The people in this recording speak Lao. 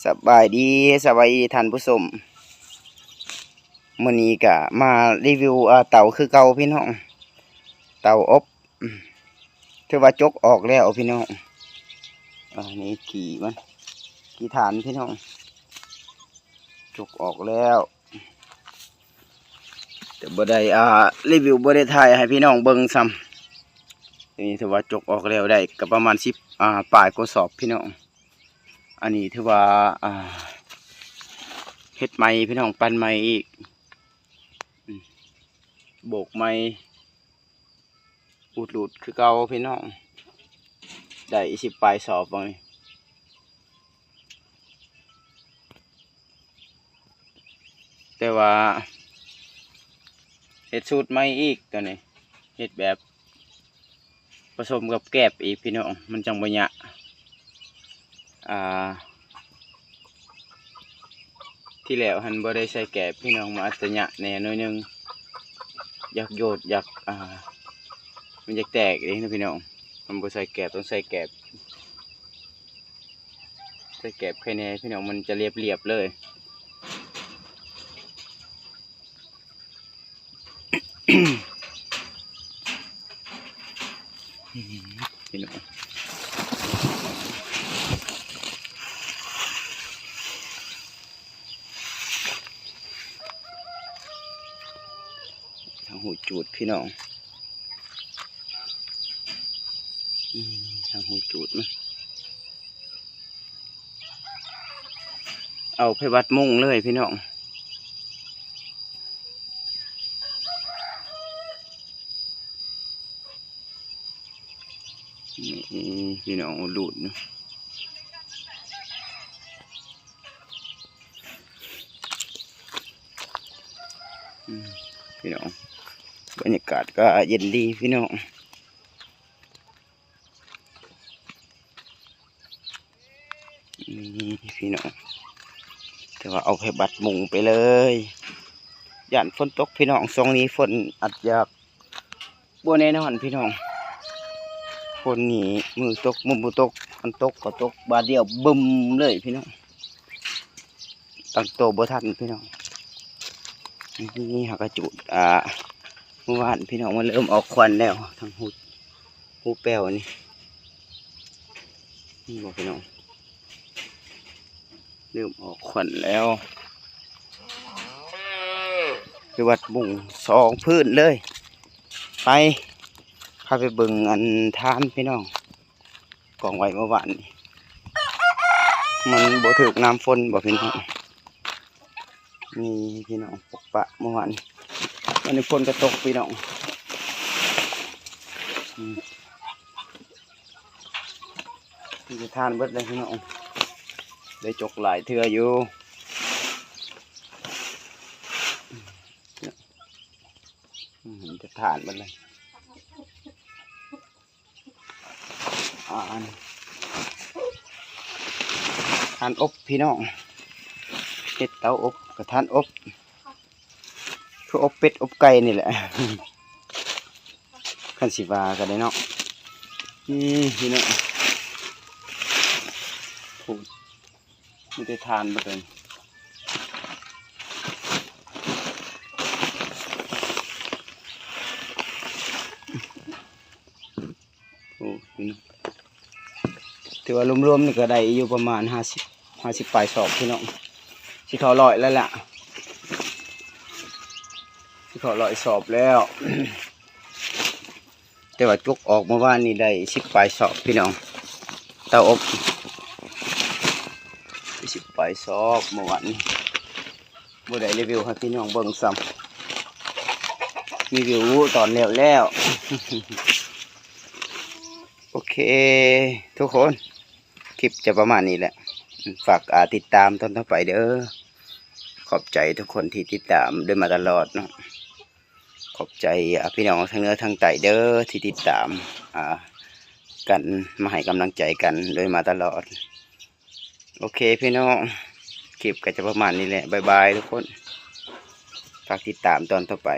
ສະບາຍດີ ສະບາຍດີທ່ານຜູ້ຊົມ. ມື້ນີ້ກະມາຣີວິວ ອ່າ ເຕົາຄືເກົ່າພີ່ນ້ອງ, ເຕົາອົບ ຖືວ່າຈົກອອກແລ້ວພີ່ນ້ອງ. ອັນນີ້ກີ່ມັນ ກີ່ຖ່ານພີ່ນ້ອງ ຈົກອອກແລ້ວ. ແຕ່ບໍ່ໄດ້ ອ່າ ຣີວິວ ບໍ່ໄດ້ຖ່າຍໃຫ້ພີ່ນ້ອງເບິ່ງຊ້ຳ. ນີ້ຖືວ່າຈົກອອກແລ້ວ ໄດ້ກໍປະມານສິບ ອ່າ ປາຍກວ່າສອບພີ່ນ້ອງ. ອັນນີ້ຖືວ່າ ອ່າ ເຮັດໃໝ່ພີ່ນ້ອງ ປັ່ນໃໝ່ອີກ ອືມ ໂບກໃໝ່ ອຸດລູດຄືເກົ່າພີ່ນ້ອງ. ໄດ້ສິບປາຍສອບບາດນີ້ ແຕ່ວ່າເຮັດສູດໃໝ່ອີກ ຕອນນີ້ເຮັດແບບ ປະສົມກັບແກບອີກພີ່ນ້ອງ ມັນຈັ່ງບໍ່ຫຍະ. ອ່າ ທີ່ແລ້ວຫັ້ນບໍ່ໄດ້ໃສ່ແກບພີ່ນ້ອງ ມັນອາດຈະຫຍະແດ່ໜ້ອຍໜຶ່ງ ຢາກໂຍດ ຢາກ ອ່າ ມັນຢາກແຕກເດ້ເນາະພີ່ນ້ອງ. ມັນບໍ່ໃສ່ແກບ ຕ້ອງໃສ່ແກບ ໃສ່ແກບໃຄແດ່ພີ່ນ້ອງ ມັນຈະລຽບໆເລີຍ. ພີ່ນ້ອງ ທາງຫູຈູດພີ່ນ້ອງ ອືມ ທາງຫູຈູດມັນ ເອົາໄປວັດມຸງເລີຍພີ່ນ້ອງ. ນີ້ພີ່ນ້ອງ ໂອ້ ລູດເນາະ ອືມ ພີ່ນ້ອງ ບັນຍາກາດກໍເຢັນດີພີ່ນ້ອງ. ນີ້ພີ່ນ້ອງ ແຕ່ວ່າເອົາໄປບັດມຸງໄປເລີຍ ຢ້ານຝົນຕົກພີ່ນ້ອງ. ຊ່ວງນີ້ຝົນອາດຢາກບໍ່ແນ່ນອນພີ່ນ້ອງ ຝົນນີ້ມື້ຕົກມື້ບໍ່ຕົກ ອັນຕົກກໍຕົກບາດດຽວບຶມເລີຍພີ່ນ້ອງ. ຕັ້ງໂຕບໍ່ທັນພີ່ນ້ອງ. ນີ້ຫາກະຈູດ ອ່າ ເມື່ອວານພີ່ນ້ອງ ມັນເລີ່ມອອກຂວັນແລ້ວ ທັງຫູ ຫູແປ້ວນີ້ ເຫັນບໍ່ພີ່ນ້ອງ ເລີ່ມອອກຂວັນແລ້ວ. ໄປວັດມຸງສອງພື້ນເລີຍ. ໄປ ພາໄປເບິ່ງອັນຖ່ານພີ່ນ້ອງ ກອງໄວ້ເມື່ອວານນີ້ ມັນບໍ່ຖືກນ້ຳຝົນບໍ່ພີ່ນ້ອງ. ນີ້ພີ່ນ້ອງ ປົກປະເມື່ອວານນີ້ ວັນນີ້ຝົນກໍຕົກພີ່ນ້ອງ ອືມ ມີແຕ່ຖ່ານເບິດເລີຍພີ່ນ້ອງ ໄດ້ຈົກຫຼາຍເທື່ອຢູ່ ອືມ ມີແຕ່ຖ່ານເບິດເລີຍ. ອ່າ ອັນ ຖ່ານອົບພີ່ນ້ອງ ເຮັດເຕົາອົບກໍຖ່ານອົບ ຄືອົບເປັດອົບໄກ່ນີ້ແຫຼະ ຄັນຊິວ່າກໍໄດ້ເນາະ. ນີ້ພີ່ນ້ອງ ໂອ້ ມີແຕ່ຖ່ານເບິດເລີຍ. ໂອ້ ພີ່ນ້ອງ ຖືວ່າລວມໆນີ້ກໍໄດ້ຢູ່ປະມານຫ້າສິບ ຫ້າສິບປາຍສອບພີ່ນ້ອງ ຊິເຂົ້າຮ້ອຍແລ້ວລະ ຊິເຂົ້າຮ້ອຍສອບແລ້ວ. ແຕ່ວ່າຈົກອອກເມື່ອວານນີ້ໄດ້ສິບປາຍສອບພີ່ນ້ອງ ເຕົາອົບ ສິບປາຍສອບເມື່ອວານນີ້. ບໍ່ໄດ້ຣີວິວໃຫ້ພີ່ນ້ອງເບິ່ງຊ້ຳ ຣີວິວຕອນແລ້ວໆ. ໂອເຄ ທຸກຄົນ ຄລິບຈະປະມານນີ້ແຫຼະ ຝາກ ອ່າ ຕິດຕາມຕອນຕໍ່ໄປເດີ. ຂອບໃຈທຸກຄົນທີ່ຕິດຕາມໂດຍມາຕະຫຼອດເນາະ ຂອບໃຈ ອ່າ ພີ່ນ້ອງທັງເໜືອທັງໃຕ້ເດີ ທີ່ຕິດຕາມ ອ່າ ກັນ ມາໃຫ້ກຳລັງໃຈກັນໂດຍມາຕະຫຼອດ. ໂອເຄພີ່ນ້ອງ ຄລິບກໍຈະປະມານນີ້ແຫຼະ ບາຍບາຍທຸກຄົນ ຝາກຕິດຕາມຕອນຕໍ່ໄປ.